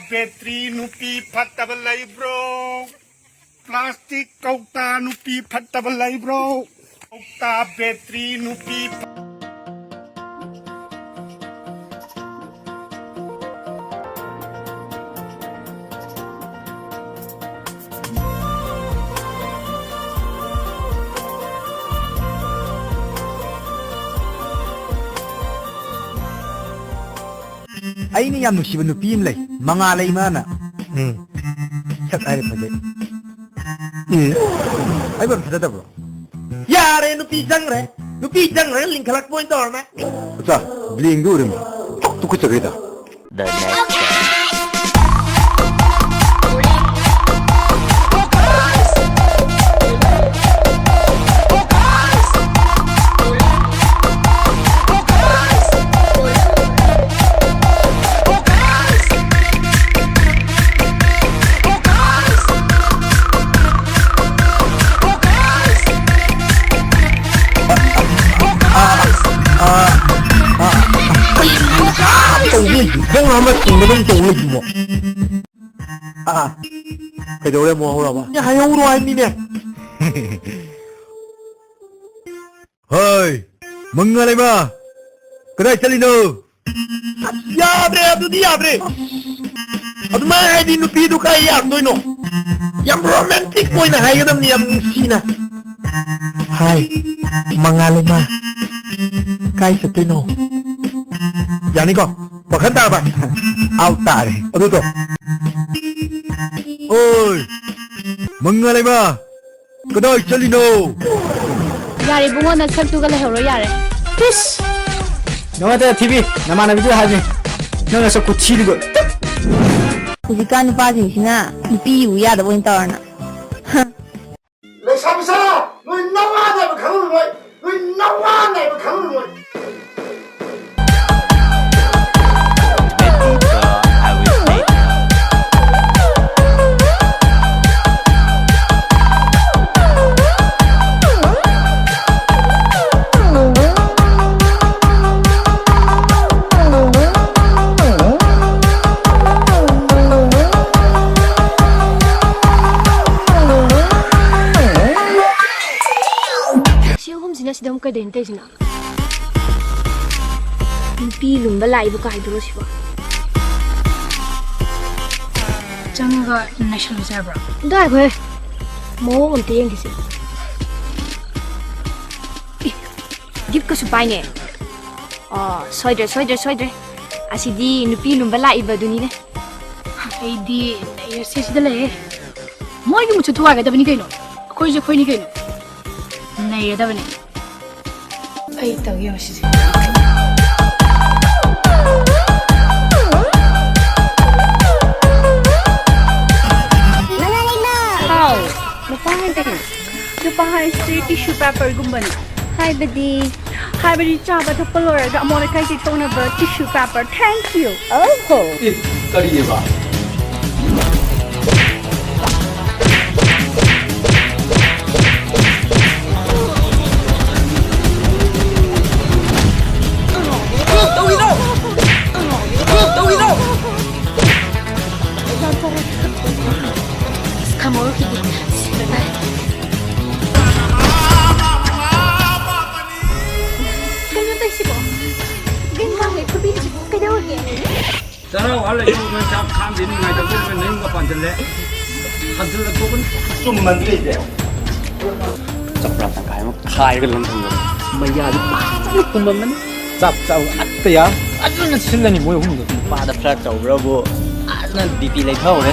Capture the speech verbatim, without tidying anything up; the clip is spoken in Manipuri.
ꯕꯦꯇ꯭ꯔꯤ ꯅꯨꯄꯤ ꯐꯠꯇꯕ ꯂꯩꯕ꯭ꯔꯣ? ꯄ꯭ꯂꯥꯁꯇꯤꯛ ꯀꯧꯇꯥ ꯅꯨꯄꯤ ꯐꯠꯇꯕ ꯂꯩꯕ꯭ꯔꯣ? ꯀꯧꯇꯥ ꯕꯦꯇ꯭ꯔꯤ ꯅꯨꯄꯤ ꯐ- ꯑꯩꯅ ꯌꯥꯝ ꯅꯨꯡꯁꯤꯕ ꯅꯨꯄꯤ ꯑꯃ ꯂꯩ, ꯃꯉꯥꯜ ꯂꯩꯃꯥꯅ꯫ ꯎꯝ꯫ ꯁꯛ ꯍꯥꯏꯔꯦ ꯐꯖꯩ꯫ ꯎꯝ꯫ ꯑꯩꯕꯨ ꯌꯥꯝ ꯊꯥꯖꯗꯕ꯭ꯔꯣ? ꯌꯥꯔꯦ, ꯅꯨꯄꯤ ꯆꯪꯈ꯭ꯔꯦ꯫ ꯅꯨꯄꯤ ꯆꯪꯈ꯭ꯔꯒ ꯂꯤꯡꯈꯠꯂꯛꯄ ꯑꯣꯏꯅ ꯇꯧꯔꯝꯃꯦ꯫ ꯑꯆꯥ, ꯕ꯭ꯂꯦꯡꯗꯨ ꯎꯔꯝꯃꯤ꯫ ꯇꯨꯀꯠꯆꯈ꯭ꯔꯦꯗ꯫ The next day. ꯀꯩꯅꯣ ꯅꯪ ꯑꯃ ꯊꯤꯡꯕ ꯑꯗꯨꯝ ꯇꯧ ꯂꯩꯁꯤꯕꯣ? ꯑꯥ, ꯀꯩꯗꯧꯔꯦ ꯑꯃꯨꯛ ꯍꯧꯔꯕ? ꯑꯦ, ꯍꯥꯏꯍꯧꯔꯣ ꯍꯥꯏꯕꯅꯤꯅꯦ꯫ ꯍꯣꯏ, ꯃꯉꯥ ꯂꯩꯃ, ꯀꯗꯥꯏ ꯆꯠꯂꯤꯅꯣ? ꯑꯁ, ꯌꯥꯗ꯭ꯔꯦ, ꯑꯗꯨꯗꯤ ꯌꯥꯗ꯭ꯔꯦ꯫ ꯑꯗꯨꯃꯥꯏꯅ ꯍꯥꯏꯗꯤ ꯅꯨꯄꯤꯗꯨ ꯀꯥꯏ ꯌꯥꯗꯣꯏꯅꯣ? ꯌꯥꯝ ꯔꯣꯃꯥꯟꯇꯤꯛ ꯑꯣꯏꯅ ꯍꯥꯏꯒꯗꯕꯅꯤ, ꯌꯥꯝ ꯅꯨꯡꯁꯤꯅ꯫ ꯍꯥꯏ, ꯃꯉꯥ ꯂꯩꯃ, ꯀꯥꯏ ꯆꯠꯇꯣꯏꯅꯣ? ꯌꯥꯅꯤꯀꯣ? ꯋꯥꯈꯜ ꯇꯥꯔꯕ? ꯑꯥꯎ, ꯇꯥꯔꯦ꯫ ꯑꯗꯨꯗꯣ꯫ ꯑꯣꯏ! ꯃꯉꯥ ꯂꯩꯃ! ꯀꯗꯥꯏ ꯆꯠꯂꯤꯅꯣ? ꯌꯥꯔꯦ ꯏꯕꯨꯡꯉꯣ, ꯅꯁꯛꯇꯨꯒ ꯂꯩꯍꯧꯔꯣ ꯌꯥꯔꯦ꯫ ꯏꯁ! ꯅꯨꯡꯉꯥꯏꯇꯦ ꯊꯤꯕꯤ, ꯅꯃꯥꯟꯅꯕꯤꯗꯨ ꯍꯥꯏꯕꯅꯤ꯫ ꯅꯪ ꯅꯁꯛ ꯈꯨꯊꯤꯗꯨꯒ꯫ ꯍꯧꯖꯤꯛꯀꯥꯟ ꯅꯨꯄꯥꯁꯤꯡꯁꯤꯅ ꯅꯨꯄꯤ ꯌꯨ ꯌꯥꯗꯕ ꯑꯣꯏꯅ ꯇꯧꯔꯅ꯫ ꯍ꯫ ꯂꯩꯁꯥꯕꯤꯁꯥ, ꯅꯣꯏ ꯅꯋꯥꯅꯦꯕ ꯈꯪꯉꯝꯃꯣꯏ, ꯅꯣꯏ ꯅꯋꯥꯅꯦꯕ ꯈꯪꯉꯝꯃꯣꯏ꯫ ꯀꯩꯗꯩꯅꯣ ꯇꯧꯔꯤꯁꯤꯅ? ꯅꯨꯄꯤ ꯂꯨꯝꯕ ꯂꯥꯛꯏꯕ ꯀꯥꯏꯗꯨꯔꯣ ꯁꯤꯕꯣ? ꯆꯪꯉꯒ ꯅꯩꯁꯜꯂꯨꯁꯦ ꯍꯥꯏꯕ꯭ꯔꯣ? ꯑꯗꯨ ꯉꯥꯏꯈꯣꯍꯦ꯫ ꯃꯑꯣꯡ ꯑꯝꯇ ꯌꯦꯡꯈꯤꯁꯦ꯫ ꯑꯦ, ꯒꯤꯐꯀꯁꯨ ꯄꯥꯏꯅꯦ꯫ ꯑꯣ, ꯁꯣꯏꯗ꯭ꯔꯦ, ꯁꯣꯏꯗ꯭ꯔꯦ, ꯁꯣꯏꯗ꯭ꯔꯦ꯫ ꯑꯁꯤꯗꯤ ꯅꯨꯄꯤ ꯂꯨꯝꯕ ꯂꯥꯛꯏꯕꯗꯨꯅꯤꯅꯦ꯫ ꯑꯩꯗꯤ ꯅꯩꯔꯁꯦ ꯁꯤꯗ ꯂꯩꯔꯦ꯫ ꯃꯣꯏꯒꯤ ꯃꯨꯠꯁꯨ ꯊꯨꯒꯥꯏꯒꯗꯕꯅꯤ ꯀꯩꯅꯣ꯫ ꯑꯩꯈꯣꯏꯁꯨ ꯑꯩꯈꯣꯏꯅꯤ ꯀꯩꯅꯣ꯫ ꯅꯩꯔꯗꯕꯅꯤ꯫ ꯑꯩ ꯇꯧꯒꯦ ꯌꯦꯡꯉꯣ ꯁꯤꯁꯦ꯫ ꯍꯥꯎ꯫ ꯅꯨꯄꯥ ꯍꯥꯏꯁꯦ ꯀꯩꯅꯣ? ꯅꯨꯄꯥ ꯍꯥꯏꯁꯦ tissue paperꯒꯨꯝꯕꯅꯤ꯫ ꯍꯥꯏꯕꯗꯤ? ꯍꯥꯏꯕꯗꯤ ꯆꯥꯕ ꯊꯛꯄ ꯂꯣꯏꯔꯒ ꯑꯃꯣꯠ ꯑꯀꯥꯏ ꯇꯩꯊꯣꯛꯅꯕ tissue paper꯫ Thank you꯫ ꯑꯣꯍꯣ꯫ ꯑꯦ, ꯀꯔꯤꯑꯕ? ꯇꯧꯏꯅꯣ? ꯇꯧꯏꯅꯣ? ꯈꯥꯃꯧꯔꯣ ꯈꯤꯇꯦ꯫ ꯀꯩꯅꯣ ꯇꯧꯏꯁꯤꯕꯣ? ꯒ꯭ꯔꯤꯟ ꯀꯥꯡꯒꯩ ꯈꯨꯕꯤꯁꯤꯕꯨ ꯀꯩꯗꯧꯔꯒꯦ? ꯆꯔꯥ ꯋꯥꯍꯜ ꯂꯩꯇꯧꯕ ꯅꯣꯏ ꯆꯥꯛ ꯈꯥꯝꯗꯦ ꯅꯨꯡꯉꯥꯏꯇꯕꯗꯣ ꯅꯣꯏ ꯅꯌꯨꯝꯒ ꯄꯥꯟꯁꯤꯜꯂꯦ꯫ ꯍꯟꯖꯤꯜꯂꯛꯇꯧꯕꯅꯤ꯫ ꯆꯨꯝꯃꯟꯗ꯭ꯔꯤꯁꯦ꯫ ꯆꯝꯄ꯭ꯔꯥ ꯇꯪꯈꯥꯏ ꯑꯃ ꯈꯥꯏꯔꯒ ꯂꯪꯊꯣꯛꯑꯣ꯫ ꯃꯩꯌꯥꯗꯤ ꯐꯖꯅ ꯀꯨꯝꯃꯝꯃꯅꯤ꯫ ꯆꯥꯛ ꯆꯥꯕ ꯑꯠꯇ ꯌꯥ꯫ ꯐꯖꯅ ꯁꯤꯜꯂꯅꯤ ꯃꯣꯏ ꯑꯍꯨꯝꯗꯣ꯫ ꯅꯨꯄꯥꯗ ꯐ꯭ꯂꯔꯠ ꯇꯧꯕ꯭ꯔꯕꯨ ꯐꯖꯅ ꯕꯤ ꯄꯤ ꯂꯩꯊꯍꯧꯔꯦ꯫